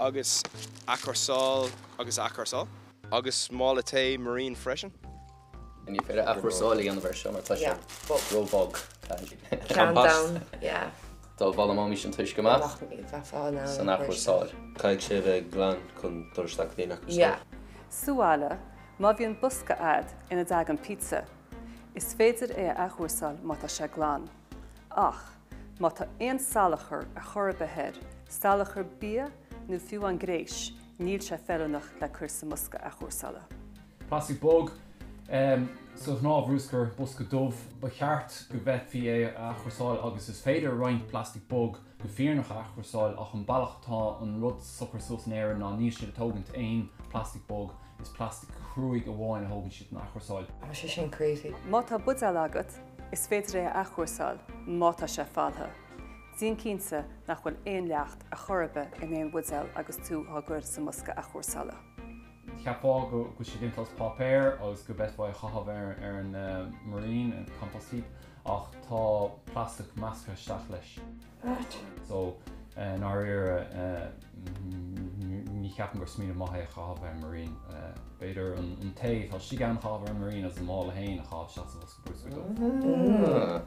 Agus athchúrsáil agus athchúrsáil. Agus mála tae marine freisin. Ní féidir athchúrsáil a dhéanamh air seo mar tá sé ró-bhog. Ceann donn, yeah. Dá bhfoghlaimeoimis an t-uisce amach san athchúrsáil. Caithfidh sé a bheith glan chun dul isteach go dtí an athchúrsáil. Yeah. Sa bhaile, má bhíonn bosca a'd ina dtagann pizza, is féidir é a athchúrsáil má tá sé glan. Ach, má tá aon salachar ar chor ar bith air, salachar bia nó fiú amháin gréis, níl sé feiliúnach le cur sa mbosca athchúrsála. Plastic bog, Sa ghnáthbhruscar, bosca dubh, ba cheart go bhféadfaí é a athchúrsáil agus is féidir roinnt plastic bog go fírinneach a athchúrsáil ach an bealach atá an rud socraithe suas in Éirinn ná níl siad ag tógaint aon plastic bog, is plastic chruaidh amháin a thógann siad don athchúrsáil. Tá sé sin crazy. Má tá buidéal agat, is féidir é a athchúrsáil má tá sé folctha. Déan cinnte nach bhfuil aon leacht ar chor ar bith in aon bhuidéal agus tú á gcur sa mbosca athchúrsála. Cheapfá go bhfuil sé déanta as páipéar agus go bhféadfá é a chaitheamh ar an marine, an compost heap, ach tá plastic measctha isteach leis. What? So, i ndáiríre, ní cheapaim gur smaoineamh maith é a chaitheamh ar an marine. B'fhéidir an tae atá istigh ann a chaitheamh ar an marine agus an mála féin a chaitheamh isteach sa bhosca bruscair dubh.